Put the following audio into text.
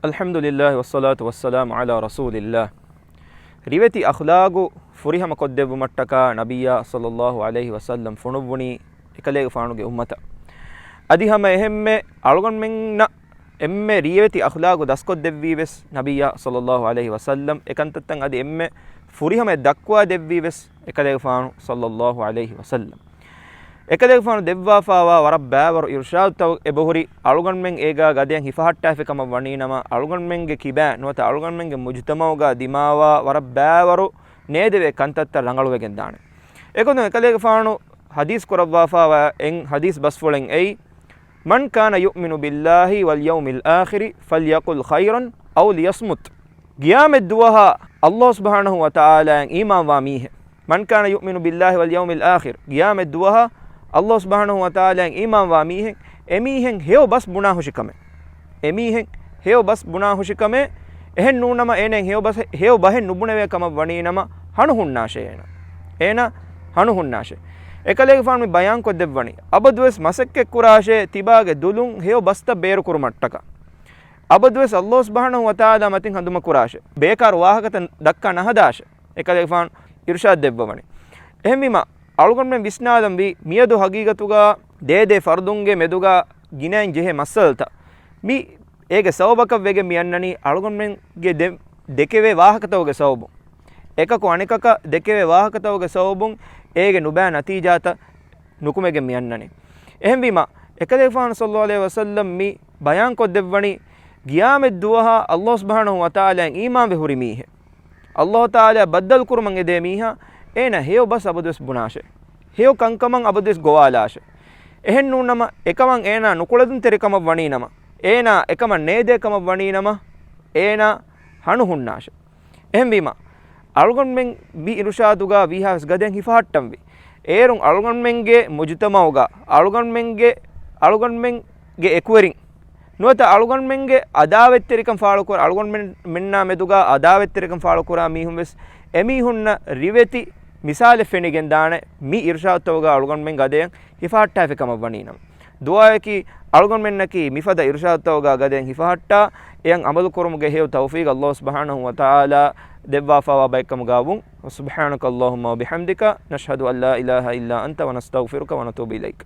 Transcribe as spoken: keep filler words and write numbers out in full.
الحمد لله والصلاة والسلام على رسول الله. ރިވެތި އަޚްލާގު ފުރިހަމަ ކޮށްދެއްވުމަށްޓަކާ ނަބިއްޔާ ޞައްލައްލާހު ޢަލައިހި ވަސައްލަމް ފޮނުއްވުނީ އެކަލޭގެފާނުގެ އުއްމަތަށް. އަދި ހަމަ އެހެންމެ އަޅުގަނޑުމެންނަށް އެންމެ ރިވެތި އަޚްލާގު ދަސްކޮށްދެއްވީ ވެސް ނަބިއްޔާ ޞައްލައްލާހު ޢަލައިހި ވަސައްލަމް. އެކަންތައްތައް އަދި އެންމެ ފުރިހަމަ ދައްކުވާ ދެއްވީ ވެސް އެކަލޭގެފާނު ޞައްލައްލާހު ޢަލައިހި ވަސައްލަމް. އެކަލޭގެފާނު ދެއްވާފާވާ ވަރަށް ބައިވަރު އިރުޝާދުތައް އެބަހުރި، އަޅުގަނޑުމެން އޭގާ ގަދަޔަށް ހިފަހައްޓާފި ކަމަށް ވަނީނަމަ، އަޅުގަނޑުމެންގެ ކިބައިން ނުވަތަ އަޅުގަނޑުމެންގެ މުޖުތަމަޢުގާ ދިމާވާ ވަރަށް ބައިވަރު ނޭދެވޭ ކަންތައްތައް ރަނގަޅުވެގެން ދާނެ. އެގޮތުން އެކަލޭގެފާނު ޙަދީޘް ކުރައްވާފާވާ އެއް ޙަދީޘް ބަސްފުޅެއް އެއީ، من كان يؤمن بالله واليوم الآخر فليقل خيرا أو ليصمت. ޤިޔާމަތް ދުވަހާ ﷲ ސުބްޙާނަހޫ ވަތަޢާލާއަށް އީމާންވާ މީހެއް، من كان يؤمن بالله واليوم الآخر، ޤިޔާމަތް ދުވަހާ ﷲ ސުބްޙާނަހޫ ވަތަޢާލާއަށް އީމާންވާ މީހެއް، އެމީހެން ހެޔޮ ބަސް ބުނާ ހުށިކަމެއް، އެމީހެން ހެޔޮ ބަސް ބުނާ ހުށިކަމެއް، އެހެން ނޫނަމަ އޭނައަށް ހެޔޮ ބަސް، ހެޔޮ ބަހެއް ނުބުނެވޭ ކަމަށް ވަނީނަމަ ހަނު ހުންނާށޭ އޭނަ. އޭނަ ހަނު ހުންނާށޭ. އެކަލޭގެފާނު މި ބަޔާންކޮށްދެއްވަނީ، އަބަދުވެސް މަސައްކަތްކުރާށޭ ތިބާގެ ދުލުން ހެޔޮ ބަސްތައް ބޭރުކުރުމަށްޓަކާ. އަބަދުވެސް ﷲ ސުބްޙާނަހޫ ވަތަޢާލާ މަތިން ހަނދުމަކުރާށޭ. ބޭކާރު ވާހަކަތައް ދައްކާ ނަހަދާށޭ. އެކަލޭގެފާނު އިރުޝާދު ދެއްވަވަނީ. އެހެންވީމަ، އަޅުގަނޑުމެން ވިސްނާލަންވީ، މިއަދު ހަގީގަތުގަ ދޭދޭ ފަރުދުންގެ މެދުގަ ގިނައިން ޖެހޭ މައްސަލަތައް. މި އޭގެ ސަބަބަކަށް ވެގެން މި އަންނަނީ އަޅުގަނޑުމެންގެ ދެ-، ދެކެވޭ ވާހަކަތަކުގެ ސަބަބުން. އެކަކު އަނެކަކަށް ދެކެވޭ ވާހަކަތަކުގެ ސަބަބުން އޭގެ ނުބައި ނަތީޖާތައް ނުކުމެގެން މި އަންނަނީ. އެހެންވީމަ، އެކަލޭގެފާނު ޞައްލައްލާހު ޢަލައިހި ވަސައްލަމް މި ބަޔާންކޮށްދެއްވަނީ، ޤިޔާމަތް ދުވަހާ ﷲ ސުބްޙާނަހޫ ވަތަޢާލާއަށް އީމާންވެ ހުރި މީހެއް، ﷲ ތަޢާލާ ބައްދަލުކުރުމަށް އެދޭ މީހާ، އޭނަ ހެޔޮ ބަސް އަބަދުވެސް ބުނާށޭ. ހެޔޮ ކަންކަމަށް އަބަދުވެސް ގޮވާލާށޭ. އެހެން ނޫންނަމަ، އެކަމަށް އޭނާ ނުކުޅެދުންތެރިކަމަށް ވަނީނަމަ، އޭނާ އެކަމަށް ނޭދޭ ކަމަށް ވަނީނަމަ، އޭނާ ހަނު ހުންނާށޭ. އެހެންވީމަ، އަޅުގަނޑުމެން މި އިރުޝާދުގަ ވީހާވެސް ގަދައިން ހިފަހައްޓަންވީ. އޭރުން އަޅުގަނޑުމެންގެ މުޖުތަމަޢުގަ، އަޅުގަނޑުމެންގެ، އަޅުގަނޑުމެންގެ އެކުވެރިން، ނުވަތަ އަޅުގަނޑުމެންގެ އަދާވަތްތެރިކަން ފާޅުކުރާ، އަޅުގަނޑުމެން، މެންނާ މެދުގަ އަދާވަތްތެރިކަން ފާޅުކުރާ މީހުންވެސް އެމީހުންނަށް ރިވެތި މިސާލެއް ފެނިގެން ދާނެ، މި އިރުޝާދުތަކުގަ އަޅުގަނޑުމެން ގަދައިން ހިފަހައްޓާފި ކަމަށް ވަނީނަމަ. ދުޢާއަކީ، އަޅުގަނޑުމެންނަކީ މިފަދަ އިރުޝާދުތަކުގަ ގަދައިން ހިފަހައްޓާ، އެއަށް ޢަމަލުކުރުމުގެ ހެޔޮ ތައުފީޤު ﷲ ސުބްޙާނަހޫ ވަތަޢާލާ ދެއްވާފާވާ ބައެއްކަމުގަ ވުން. وسبحانك اللهم وبحمدك، نشهد أن لا إله إلا أنت، ونستغفرك ونتوب إليك.